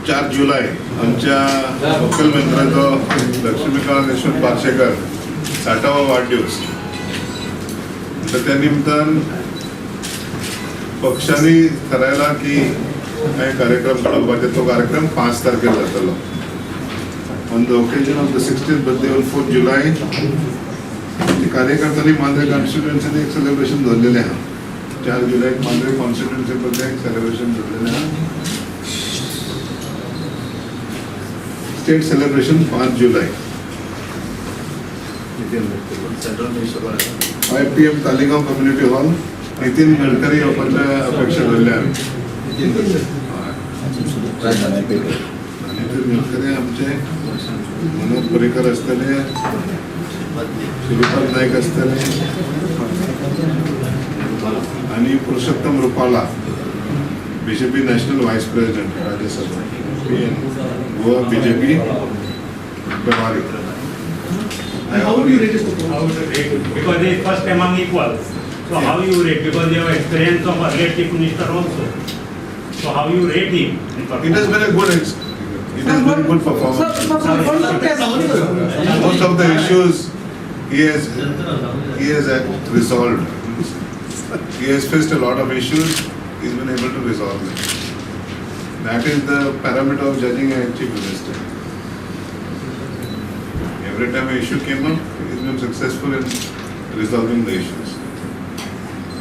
4 जुलय आमच्या मुख्यमंत्र्याचो लक्ष्मीकांत यशवंत पार्सेकर 60वो वाढदिवस. तर त्या निमतान पक्षांनी थारायला की कांय कार्यक्रम घडोवपाचे. तो कार्यक्रम 5 तारखेर जातलो. On the occasion of the 60th birthday on 4 July, कार्यकर्त्यांनी मांद्रे कॉन्स्टिट्युएन्सीन एक सेलिब्रेशन दवरलेलें आहा. 4 जुलयाक मांद्रे कॉन्स्टिट्युएन्सी बद्दल एक सेलिब्रेशन दवरलेलें आहा. स्टेट सेलिब्रेशन 5 जुलय. Central minister. 5 PM, Taleigao community hall. Nitin Gadkari येवपाच्या अपेक्षा धरल्या आमी. हय. नितीन गडकरी, आमचे मनोहर पर्रीकर आसतले, श्रीपाद नायक आसतले आणि Purushottam Rupala, BJP national vice president, Rajya Sabha, PN, Goa BJP प्रभारी. And how would you rate his performance? How to rate? Because he is first among equals. So how you rate? Because you have experience of earlier chief minister also. So how you rate him in It has performance? been a good, it has been good Sir, performance. Sir, sir. Most of the issues he has resolved. He has faced a lot of issues, he's been able to resolve them. That is the parameter of judging a chief minister. Every time an issue came up, he's been successful in resolving the issues.